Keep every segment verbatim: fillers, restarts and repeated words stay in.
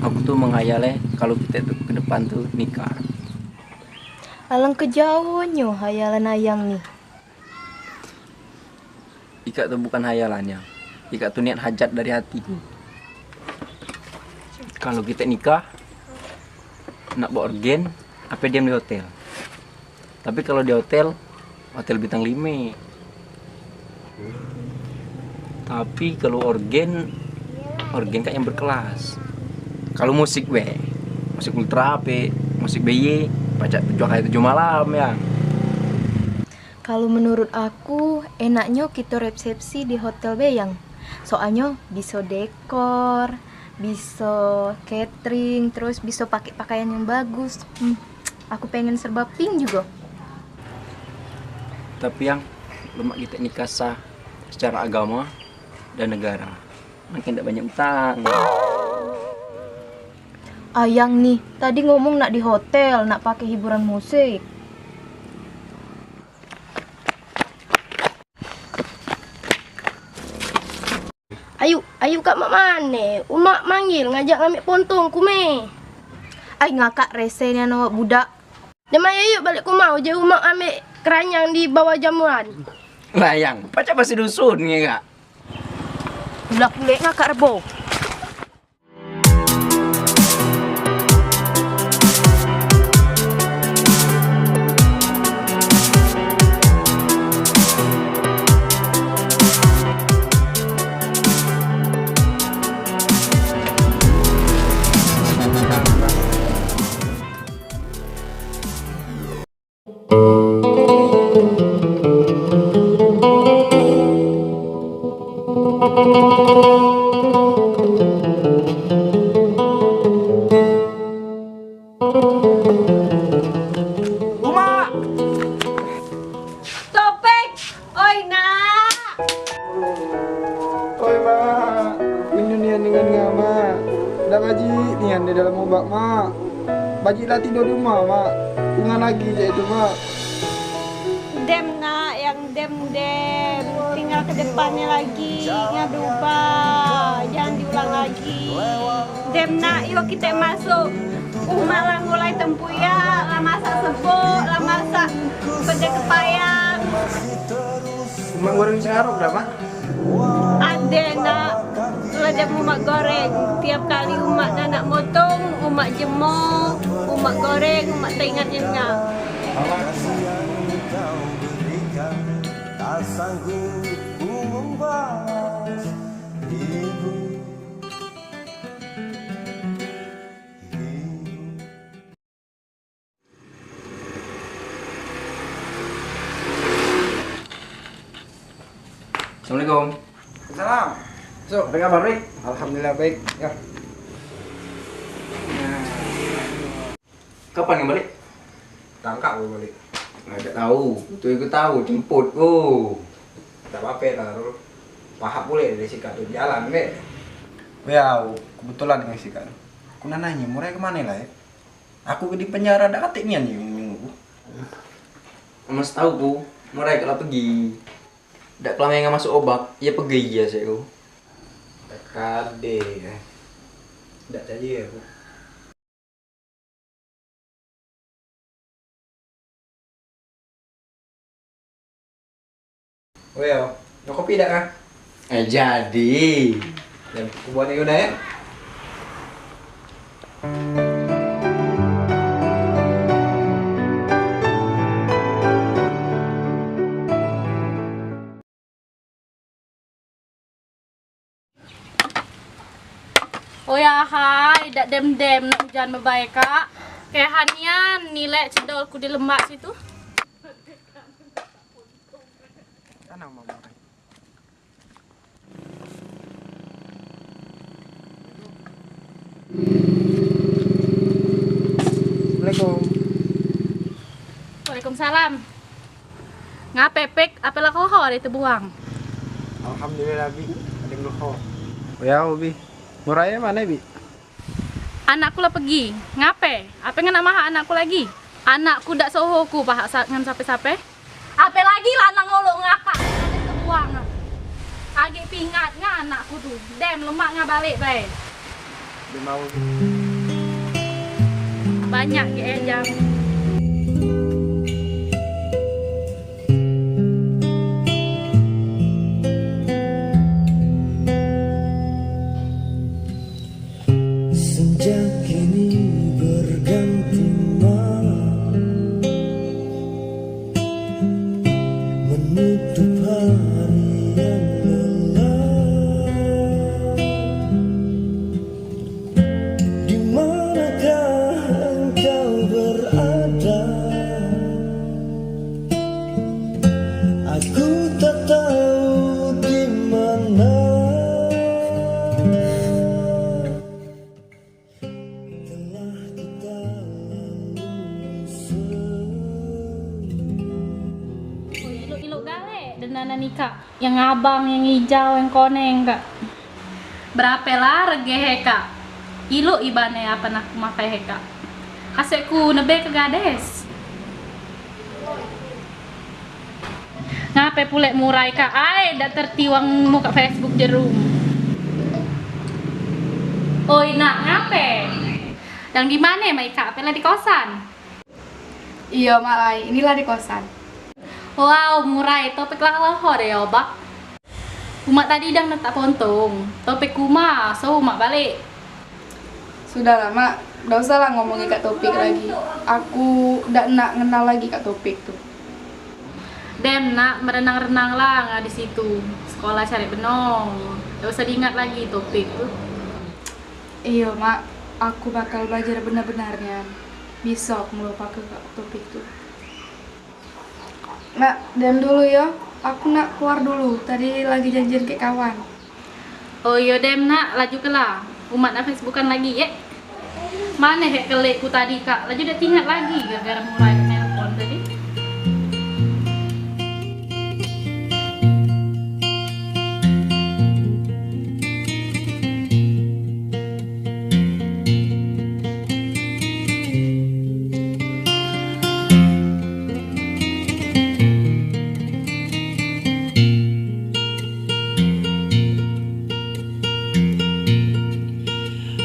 Aku tu menghayal e, kalu kite tu ke depan tu nikah. Alangkah jauhnyo hayalan Ayang ni. Ikak tu bukan hayalan, Yang. Ikak tu niat hajat dari hatiku. Kalu kite nikah, nak bawa orgen, ape diam di hotel? Tapi kalu di hotel, hotel bintang lime. Tapi kalu orgen, orgen kak yang berkelas. Kalu musik be, musik ultra ape, musik B Y, pacak tujuh hari tujuh malam, Yang. Kalu menurut aku, enaknyo kito resepsi di hotel be, Yang. Soalnyo biso dekor, biso catering, terus biso pake pakaian yang bagus. Hmm, aku pengen serba pink jugo. Tapi, Yang, lemak kite nikah sah secara agama dan negara, makin dak banyak utang. Ayang ni, tadi ngomong nak di hotel, nak pake hiburan musik. Ayu, ayu kak mak mane? Umak manggil ngajak ngambek pontong ku me. Ai ngakak rese nian awak budak. Dem ayo yuk balik ke uma, ujar umak ambek keranjang di bawah jamuran. Lah Yang, pacak bahasa dusun nge kak. Ulah pulek ngakak rebo. Uma! Topik! Oi, Nak! Oi, Mak! Rindu nian dengan Nga, Mak. Dak bajik nian di dalam obak, Mak. Bajiklah tidur di rumah, Mak. Ungan lagi cak itu, Mak. Dem, Nak, yang dem, dem. Tinggal ke depannya lagi, Nga berubah. Jangan diulang lagi. Dem, Nak, yuk kita masuk. Umak lah mulai tempuyak, lah masak sebok, lah masak pede kepayang. Umak goreng sekarok dah, Mak? Ade, Nak. Lah dem umak goreng. Tiap kali umak nak motong, umak jemo, umak goreng, umak teingat nyenyak. Assalamualaikum. Salam. So, apa kabar, Rik? Alhamdulillah baik. Ya. Kapan kamu balik? Tangkap aku balik. Nah, tak tahu. Betul aku tahu jemput. Oh. Tak apa-apa lah, Rul. Pahak pulek dari sikat tu jalan deh. Ya, kebetulan dengan sikat. Aku nak nanya, Murai kemana lah ya? Aku ke di penjara dak katik nian nyunggu. Mas tahu ku, Murai kalau pergi. Dak kelama yang masuk obak, ia pergi aja sih ku. Dak kade ya. Dak percaya aku. Oh ya, nak kopi dak kah? Eh, jadi. Dan kubuat ni guna ya. Oyahai, dak dem-dem nak ujan bebae kak. Kehan nian nilek cedolku di lemak situ. Assalamualaikum. Waalaikumsalam. Ngape, Pik? Ape la kleho ade tebuang? Alhamdulillah, Bi. Ade kleho. Yo, Bi. Muraye mane, Bi? Anakku la pegi. Ngape? Ape ngena maha anakku lagi? Anakku dak sohoku pahak sa-, ngan sape-sape. Ape lagi lanang ngolok ngakak ade tebuang. Age pingat nga anakku tu. Dem, lemak nga balek bae. Banyak ye, eh, jam. Senja kini berganti malam, menutup hari yang lelah. Di manakah engkau berada? Aku tak tahu di mana. Telah kita lalui semua. Oh, ilok-ilok gale denanan ikak. Yang abang, yang ijau, yang koneng, Kak. Berape la rege he, Kak? Ilok ibane apan aku makai he, Kak. Kasek ku nebe ke gades. Ngape pulek murai, Kak? Ai, dak tertiwang muka Facebook jerum. Oi, Nak, ngape? Dang di mane, Mai, Kak? Ape la di kosan? Iyo, Mak, lai. Inilah di kosan. Wow, murai, topik la leho de yo, Bak. Umak tadi dang netak pontong. Topik kuma, so umak balek. Sudahlah, Mak. Dak usahlah ngomongi Kak Topik lagi. Aku dak nak ngenal lagi Kak Topik tu. Dem, Nak, merenang-renang la nga di situ. Sekolah cari benong. Dak usah diingat lagi Topik tu. Iyo, Mak. Aku bakal belajar benar-benar nian. Biso aku ngelupake Kak Topik tu. Mak, dem dulu yo. Aku nak keluar dulu. Tadi lagi janjian kek kawan. Oh iyo dem, Nak, laju kela. Umak nak Facebookan lagi ye. Mane hek kelek ku tadi, Kak? Laju dak tingat lagi gara-gara murai nelpon tadi.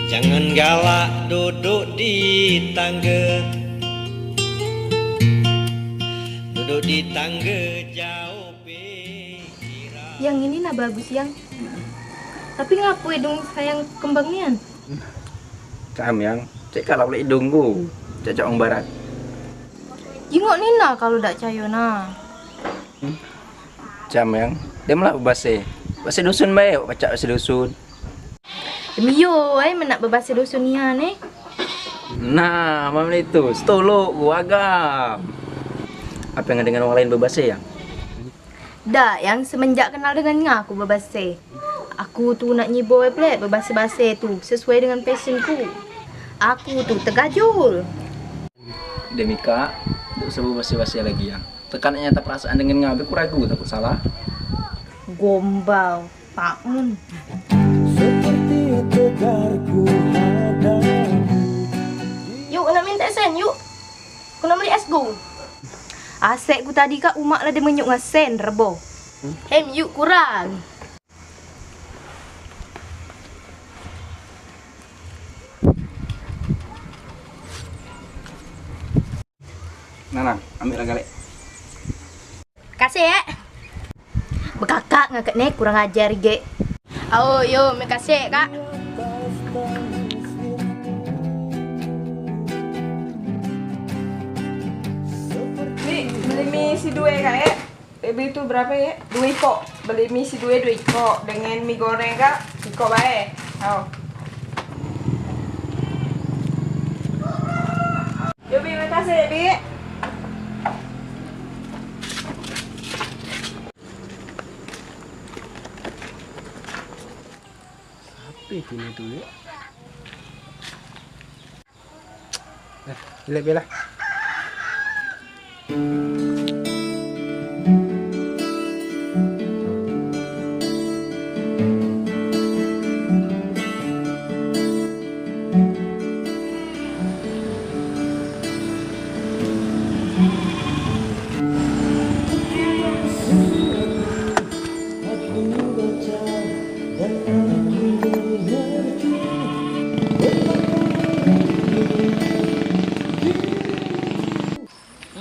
Jangan galak duduk di tangga, duduk di tangga jauh pikiran. Yang ini nah bagus, Yang. Tapi ngapo idung sayang kembang nian? Cam, Yang. Cek kalau lek idungku, cek cak wong barat. Jingok Nina kalau dak cayo nah. Cam, Yang. Dem lah bebase. Base dusun bae, awak pacak base dusun. Dem iyo, ai men nak bebase dusun nian, eh. Nah, mam itu, setolok ku agam. Ape ngedengar wong lain bebase, Yang? Dak, Yang, semenjak kenal dengan nga aku bebase. Aku tu nak nyibo e pulek bebase-base tu sesuai dengan passion ku. Aku tu tegajul. Demi kak, dak usah bebase-base lagi, Yang. Tekan nyata perasaan dengan nga be ku ragu takut salah. Gombal, Pak Mun. Seperti tegar ku hadapi. Yuk, nak minta sen, yuk. Ku nak beli es go. Asek ku tadi kak umak la demenyuk ngesen rebo. Hem, yuk kurang. Nah, nah, ambil lah galek. Kasih, ya. Bekakak ngakak ne, kurang ajar ige. Au, yo, makasih, Kak. Ni, beli mi si due, Kak, ya. Eh, beli tu berapa, ya? Dua ikok. Beli mi si due, dua ikok. Dengan mi goreng, Kak, ikok bae. Au. Yo, Bi, makasih, Bi. Siapa itu ni tu, ya? Eh, jelek be lah.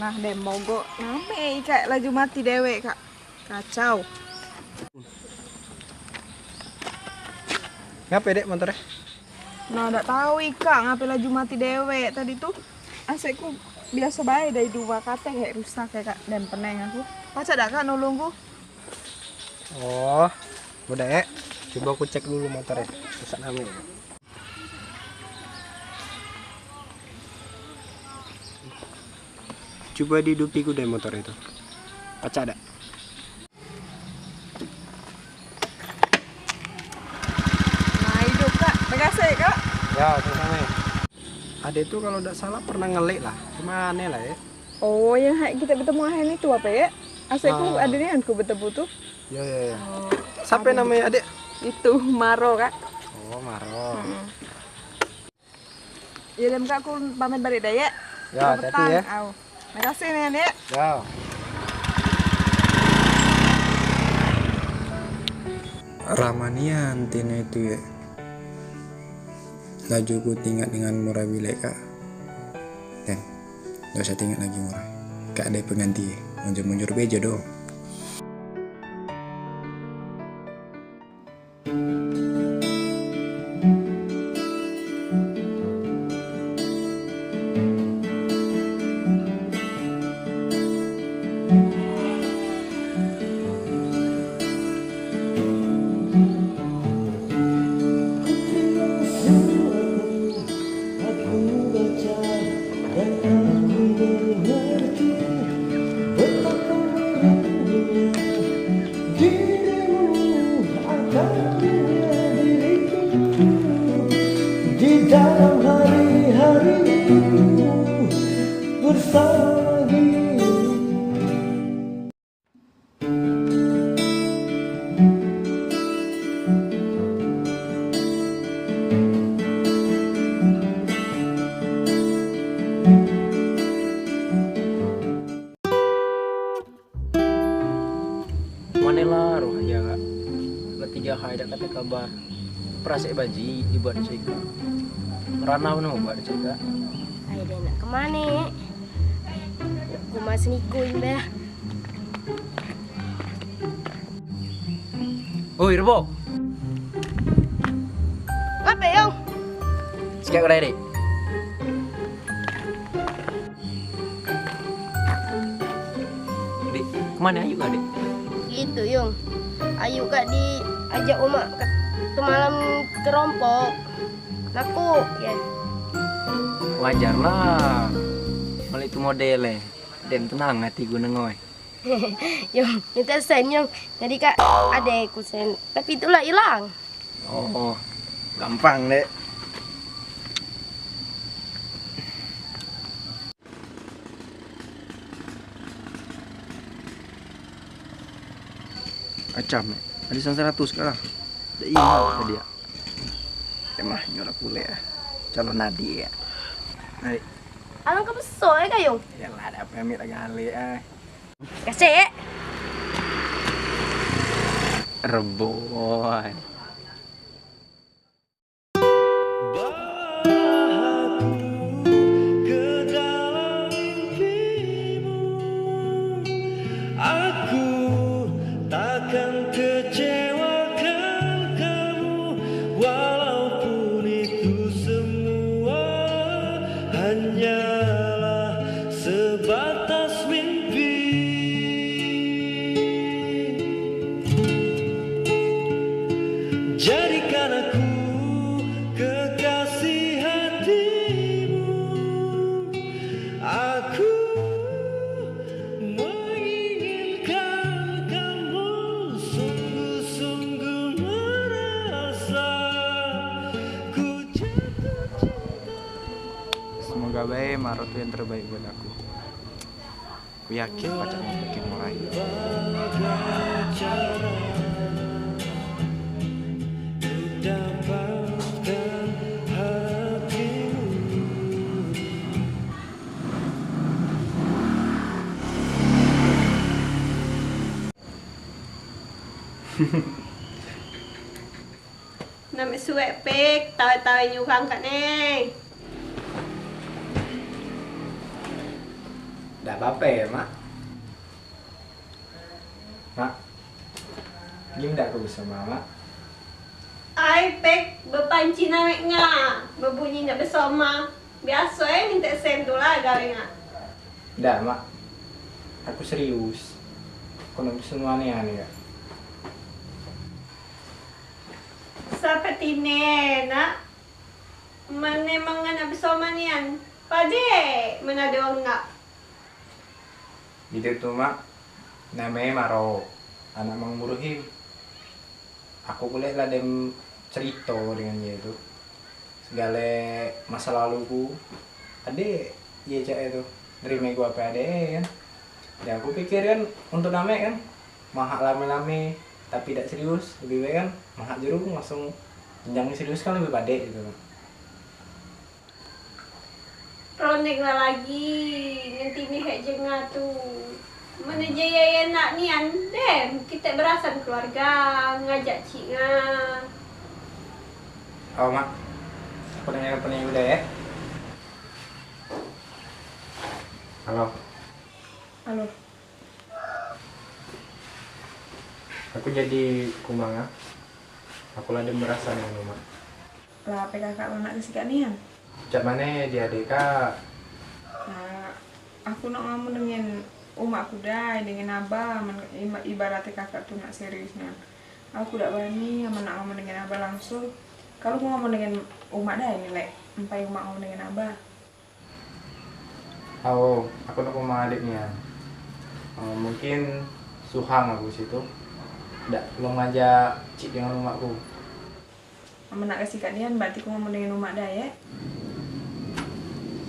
Ah, dem mogok. Name ikak laju mati dewek, Kak. Kacau. Ngape, Dek, motor e? Nah, dak tau ikak ngape laju mati dewek tadi tu. Asekku biaso bae dari dua kateng kayak rusak kayak, Kak, dan peneng aku. Pacak dak, Kak, nulungku? Oh, udah, Ek. Coba aku cek dulu motor e. Rusak name. Coba dihidupi ku deh motor itu. Pacak dak? Nah, hidup, Kak. Makasih, Kak. Ya, sama-sama. Ade tu kalau dak salah pernah ngelik lah. Kemana lah, ya? Oh, yang hai kita bertemu akhir itu apa, ya? Asekku Ah. Ada nian ku bertemu tu. Ya, ya, ya. Oh, Siapa ada namanya, Adik? Itu Maro, Kak. Oh, Maro. Mm-mm. Ya, dem, Kak, aku pamit balik dah, ya. Ya, hati-hati, ya. Au. Makasih nih, Dek. Ya. Ramah nian Tino itu, ya. Laju ku tingat dengan Murah bilek, Kak. Dem, dak usah tingat lagi Murah. Kak ada pengganti, munjur-munjur bejo doh. Aku baca dan aku mengerti betapa rindunya dirimu akan diriku di dalam hari-hariku bersama dirimu. Mane la roh ya, Kak? Ketiga hari dak katek kabar. Perasek baji dibuat cek, Kak. Merana bener buat cek, Kak. Ai, dia nak kemane? Aku masih niku imbah. Oi, Rebo. Ngape, Yong? Sikit kedai, Dik. Dik, kemane Ayu kak, Dik? Itu, Yong. Ayu kak diajak umak ke, semalam kerompok. Nakuk, ya. Wajar lah. Kalau itu model, eh. Dem tenang hati gue nengok, eh. Yong, minta sen, Yong. Jadi, Kak, ade ku sen. Tapi itulah hilang. Oh, gampang, Dek. Acam, Dek. Ada sen seratus kak lah. Dak ingat tadi, ya. Emah nyuruh pulek ah. Calon adik ya. Hai. Alangkah besar eh, Kak Yong. Yalah, ada apa ambil lagi alik ah. Kasih. Rebon. Bawa aku ke dalam mimpimu. Aku takkan kecewakan kamu, walaupun itu semua hanyalah sebatas mimpi. Jadikan aku kekasih hatimu. Aku menginginkan kamu, sungguh-sungguh merasa ku jatuh cinta. Semoga bae Maroh tu yang terbaik buat aku. Ku yakin pacak mungkin mulai. Name suek pek, tawe-tawe nyurang kak ne. Ape, Mak? Mak, gim dak ku bersama, Mak? Ai, Pek, bepanci nawek nga, bebunyi nak bersama. Biaso e, minta sen tu lah gawe nga. Dak, Mak. Aku serius. Aku nak bersama ni, ani, Kak. Sapetine, Nak. Mane mangan abis oma nian. Pade, men ade wong nak. Dio tu, Mak, name Maro, anak Mang Muruhim. Aku pulek la dem cerito dengan ye tu. Segale masa laluku, ade ye cak e tu. Nerime ku ape ade e, kan. Ya, aku pikir kan, untuk name kan, mahak lame-lame, tapi dak serius, lebih baik kan, mahak jerung langsung jenjang serius kan lebih padek gitu. Rondeng la lagi, ngentini hek jenga tu. Mane je ye enak nian, dem, kite berasan keluarga, ngajak cik nga. Oh, Mak. Aku nanya apa nih udah ya? Halo. Halo. Aku jadi kumanga. Aku la dem berasan dengan umak. La ape kakak la nak ke sikak nian? Cak mane diade kak? Nah, aku nak ngomong dengan umakku dai, dengan abah, men ima-, ibarate kakak tu nak serius nian. Aku dak bani amen nak ngomong dengan abah langsung. Kalu ku ngomong dengan umak dai ni, lek empai umak ngomong dengan abah. Ao, aku nak ke uma adek nian. Eh, mungkin suhang aku situ. Dak, belum ngajak cik dengan umakku. Amen nak ke sikak nian, berarti ku ngomong dengan umak dai, ye?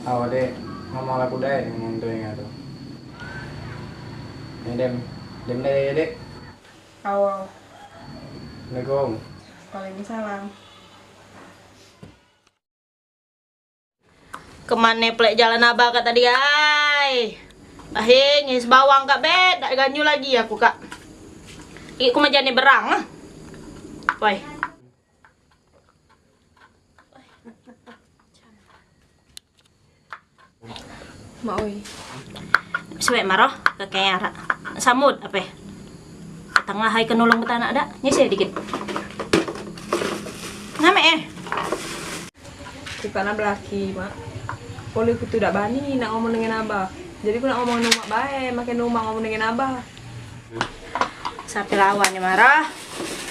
Ao, dek. Ngomong laku dai dengan orang tua yang ada. Ya, dem. Dem dai, ya, dek. Ao. Assalamualaikum. Waalaikumsalam. Kemane pulek jalan abah kak tadi ai? Bahe nyis bawang kak bet, dak ganyu lagi aku kak. Iko majane berang ah. Woi. Mak oi. Suwek maroh, kakek arak. Samut ape? Tengah hai ke nulung betanak dak? Nyese dikit. Name eh. Ku kak nak belaki, Mak. Oleh ku tu dak bani nak ngomong dengan abah. Jadi ku nak ngomong dengan umak bae, makin umak ngomong dengan abah. Sape lawan ni marah?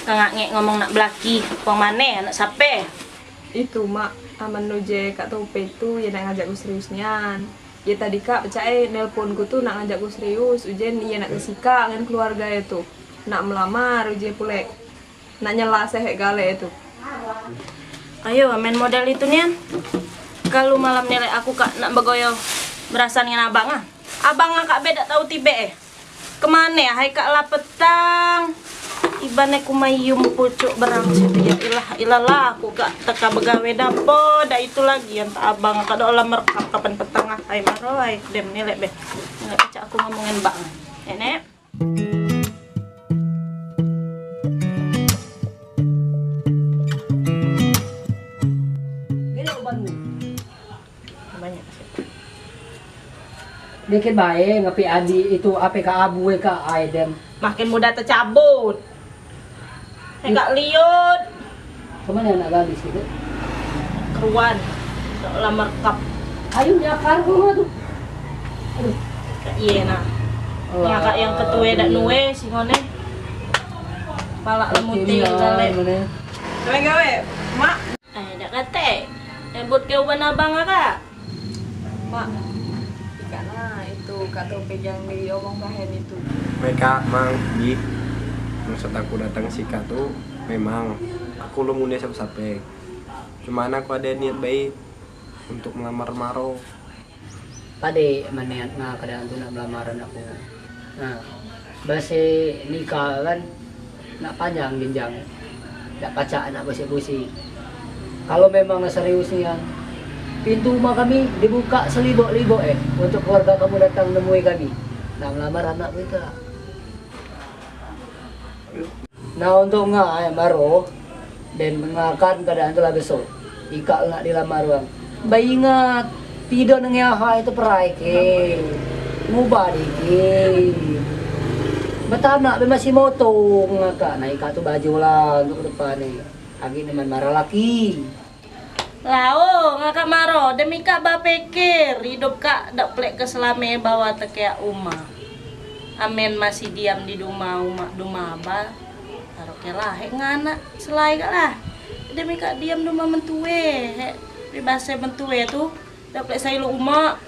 Kangak ngek ngomong nak belaki. Wong mane, anak sape? Itu, Mak, amen uje Kak Tope tu ye nak ngajak ku serius nian. Ye tadi kak pecak e nelpon ku tu nak ngajak ku serius, ujen ye nak ke sikak ngan keluarga e tu. Nak melamar uje pulek. Nak nyela sehek gale e tu. Ayo, main model itu nian. Kalu malam ni lek aku kak nak begoyo berasan ngan abang ah. Abang ah kak be dak tau tibe e. Kemane ahai kak la petang? Ibane ku mayum pucuk berang situ ya ilah ilallah aku kak teka begawe dapo dak itu lagi yang tak abang kak dak olah merekap kapan petang ahai maro ai dem ni lek be. Lek pecak aku ngomongin bang. Nenek. Banyak. Dikit bae ngapi adi itu ape ka abu e ka ai dem. Makin mudah tecabut. Hai kak liut. Kemane anak gadis itu? Keruan. Lamar kap. Ayo nyakar ke rumah tu. Aduh. Iye nah. Ngakak yang ketue dak nue singone. Palak lemuti gale. Gawe-gawe, Mak. Eh, dak katek. Nyebut ke uban abang ah, Kak. Mak, ikak nah itu Kak Topeng yang diomong Bahen itu. Baik, Kak, Mang, Bi. Maksud aku datang sikak tu memang aku lum ngundai siapo-siapo. Cuman aku ado niat baik untuk melamar Maro. Padek mane nga keadaan tu nak belamar anakku. Nah, base nikah kan nak panjang jenjang. Dak pacak nak bosek-bosek. Kalu memang serius nian, pintu rumah kami dibuka selibok-libok eh untuk keluarga kamu datang nemui kami. Nak melamar anakku ikak. Nah, untuk nga eh, Maro, dan mengakan keadaan tu lah besok. Ikak nak dilamar wang. Baingat, tido nengah ahai tu perai ke. Ngubah dikit. Betanak be masih motong, ngakak naik kak tu baju lah untuk ke depan ni. Lagi neman marah laki. Lao, ngakak maro, demi kak bapikir, idup kak dak plek ke selame bawa tekeak uma. Amen masih diam di duma uma, duma aba, taroke lahek nganak selai kak lah. Demi kak diam duma mentue, hek, bebas mentue tu, dak plek sailu uma.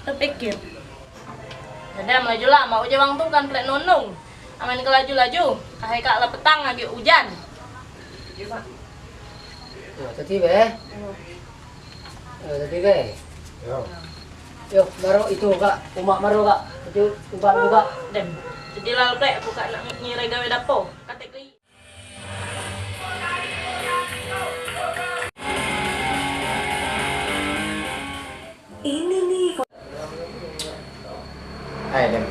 Bepikir. Dadam laju lah, mak uje wang tu kan plek nonong. Amen ke laju-laju, kahai kak lah petang lagi ujan. Nah, tadi be. Nah, tadi be. Yo. Yo, baru itu kak, umak baru kak. Itu uban tu kak. Dem. Jadi lah plek aku kak nak ngirai gawe dapo. Katek li. Ini nih. Ayo, Dem.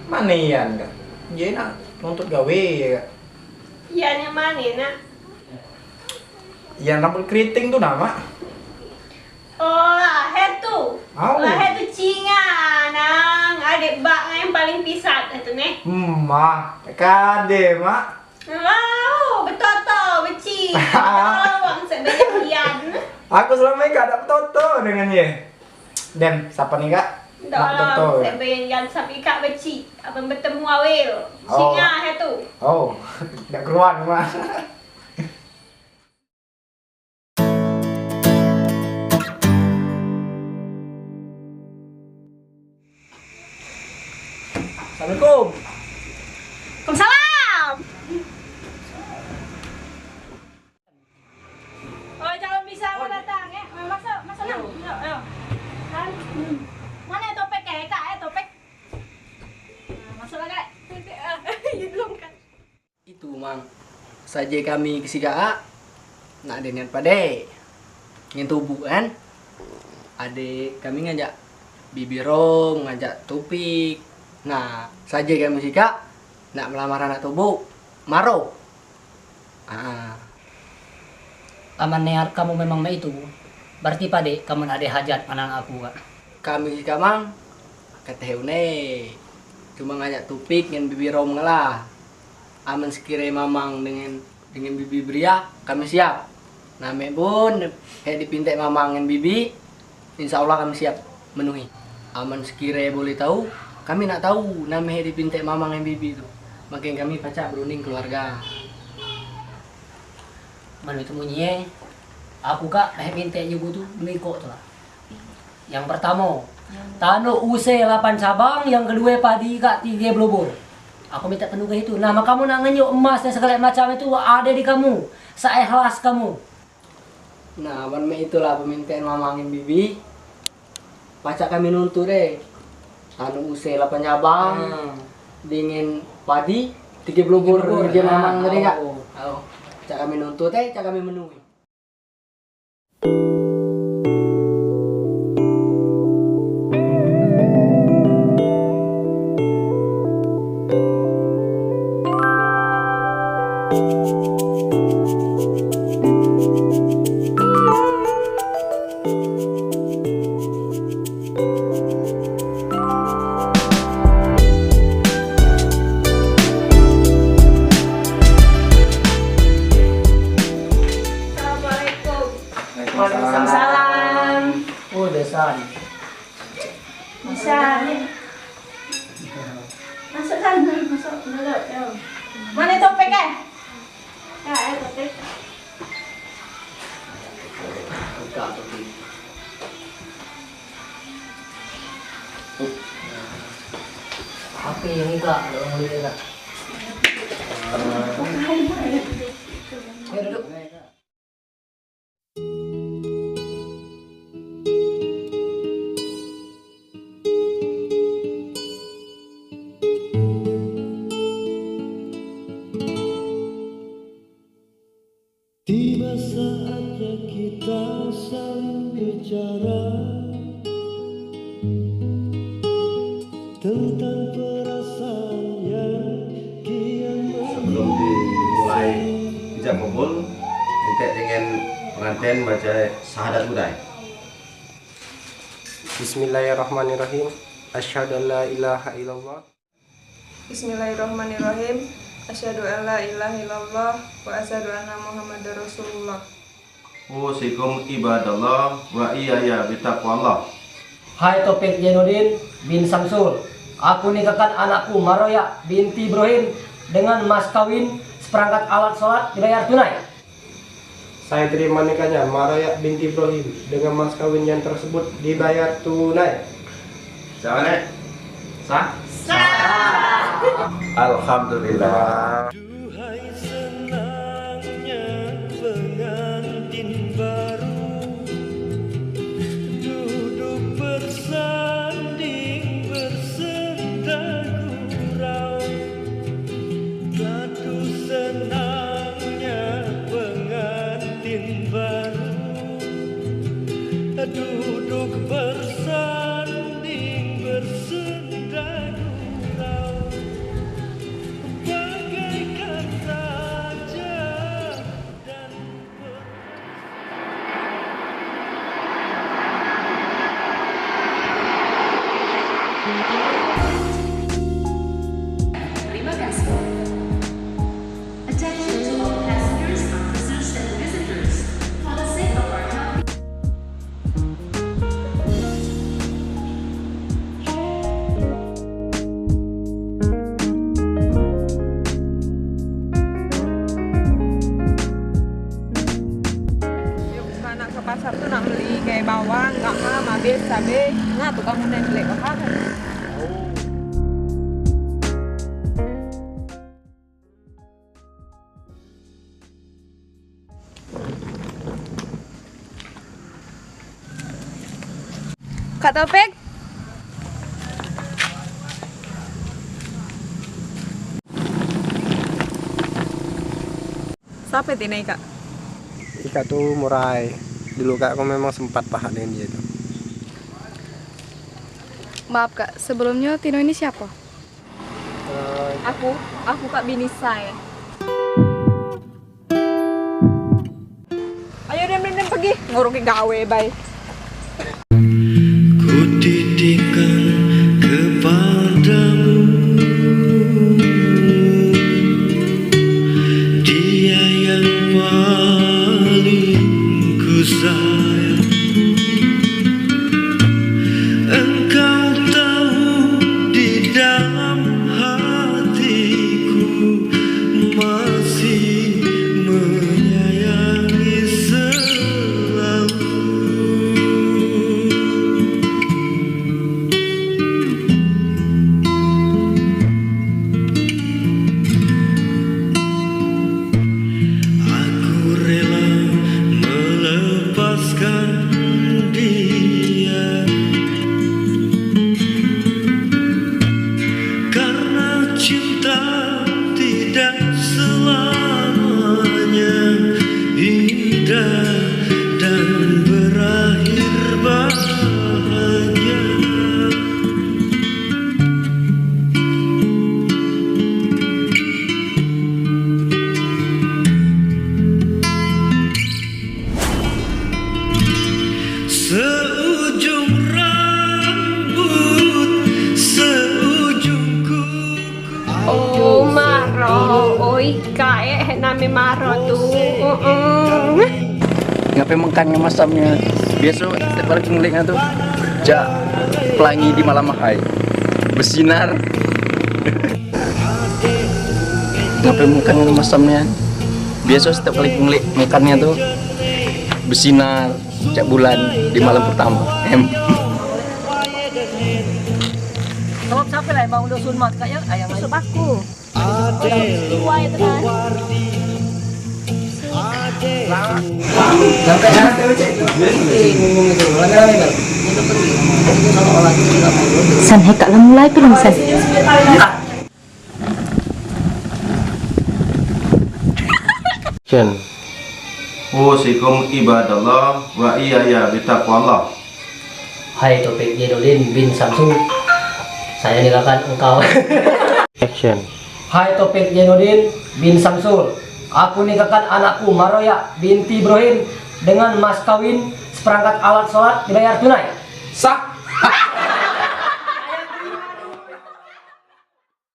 Mane Ian kak? Ye nak nuntut gawe ye kak? Ian yang mane nak? Ian rambut keriting tu nah, Mak. Oh, laher tu. Au. Laher tu cinga, nang. Adek bak yang paling pisat itu neh. Mah, kade, Mak. Wow, betoto, beci. Tolong sek banyak Ian. Aku selama ni kak dak betoto dengan ye. Dem, siapa nih kak? Dak betoto. Tolong sek banyak Ian sampai kak beci. Abang bertemu awil. Oh. Singa he tu. Oh, dak keruan, Mak. Assalamualaikum. Waalaikumsalam. Oh, calon bisa mau datang ya? Masuk, masuk nang. Yuk, yuk. Kan, hmm. Mana topek ya, Kak? Eh, topek. Nah, masuklah, Kak. Iya, belum, Kak. Itu mang, saje kami ke sikak nak ade niat pade ngen tubuh kan. Ade kami ngajak Bibi Rom, ngajak Topik. Nah, saje kami sikak nak melamar anak tubuh, maro. Ah. Amen niat kamu memang mak itu, berarti pade kamu nak ade hajat manang aku kak. Kami sikak mang, kateh une, cuma ngajak Topik ngen Bibi Rom ngelah. Amen sekire mamang dengan, dengan bibi beria, kami siap. Name pun he dipintek mamang dengan bibi, insya Allah kami siap menuhi. Amen sekire boleh tahu, kami nak tahu name he dipintek mamang dengan bibi tu. Makin kami pacak berunding keluarga. Mano itu munyie, aku kak he mintek nyugu tu due kok tu lah. Yang pertamo, tanduk use lapan cabang, yang kedue padi kak tige belubur. Aku minta penugeh itu. Nah, makamu nak ngenyuk emas dan segala macam itu ade di kamu, seikhlas kamu. Nah, amen mek itulah pemintaan mamang ngen bibi. Pacak kami nuntut deh. Tanduk use lapan cabang, hmm, dingin padi, tige belubur, tige belubur, ngeje mamang tadi kak. Oh, oh. Pacak kami nuntut deh, pacak kami menuhi. Assalamualaikum. Waalaikumsalam. Oh, Desan. Desan. Masuk sana, masuk dulu. Yo. Mana topik eh? Ya, eh, topik. Buka topik. Apa yang iga? Ada orang boleh iga? Ayo duduk. Tiba saatnya kita saling bicara tentang perasaan yang kian. Sebelum dimulai ijab kabul, entek dengan pengantin baca syahadat budai. Asyhadu an la ilaha illallah. Bismillahirrahmanirrahim. Asyhadu an la ilaha illallah wa asyhadu anna Muhammadar Rasulullah. Usikum ibadallah wa iyaya bitaqwallah. Hai Taufik Jainuddin bin Samsul, aku nikahkan anakku Maroya binti Ibrahim dengan mas kawin seperangkat alat sholat dibayar tunai. Saya terima nikahnya Maroya binti Ibrahim dengan mas kawin yang tersebut dibayar tunai. Sah, Nek? Sah? Sah. Alhamdulillah. Duhai senangnya pengantin baru, duduk bersanding bersenda gurau. Aduh senangnya pengantin baru, duduk bersanding bersenda gurau, bagaikan raja dan Terima kasih. Attention to all passengers, officers, and visitors. For the sake of our health, Yuk, nak ke pasar tu nak beli kayak bawang, garam, habis cabe. Nah, tukang udah jelek banget. Kak Taufik? Siapa tine, Kak? Ikak tu murai. Dulu kak aku memang sempat pahak dengan dia tu. Maaf, Kak, sebelumnya Tino ini siapa? Eh, aku, aku Kak Bini Sai. Ayo dem dem dem pergi, nguruki gawe bae. Kutitipkan kepadamu dia yang paling kusayang. Engkau tahu di dalam hatiku masih menyayangi selalu. Aku rela melepaskan dia karena cinta tidak selamanya indah dan berakhir bahagia. Seujung rambut, seujung kuku. Oh, maro. Oi, kae name maro tu. Heeh. Ngape mengkan ngemasam nian? Biaso setiap kali ngelik tu, jak pelangi di malam ahai. Besinar. Ngape mengkan ngemasam nian? Biaso setiap kali ngelik mengkan nian tu, besinar. Cak bulan di malam pertama. Em. Sebab siapa lah yang bangun dusun mat kak ya? Ayang. Sebab aku. Suai itu kan. San, hekak lah mulai tu lah, San. Action. Usikum ibadallah wa iyaya bitaqwallah. Hai Taufik Jainuddin bin Samsul, saya nikahkan engkau. Action. Hai Taufik Jainuddin bin Samsul, aku nikahkan anakku Maroya binti Ibrahim dengan mas kawin seperangkat alat sholat dibayar tunai. Sah.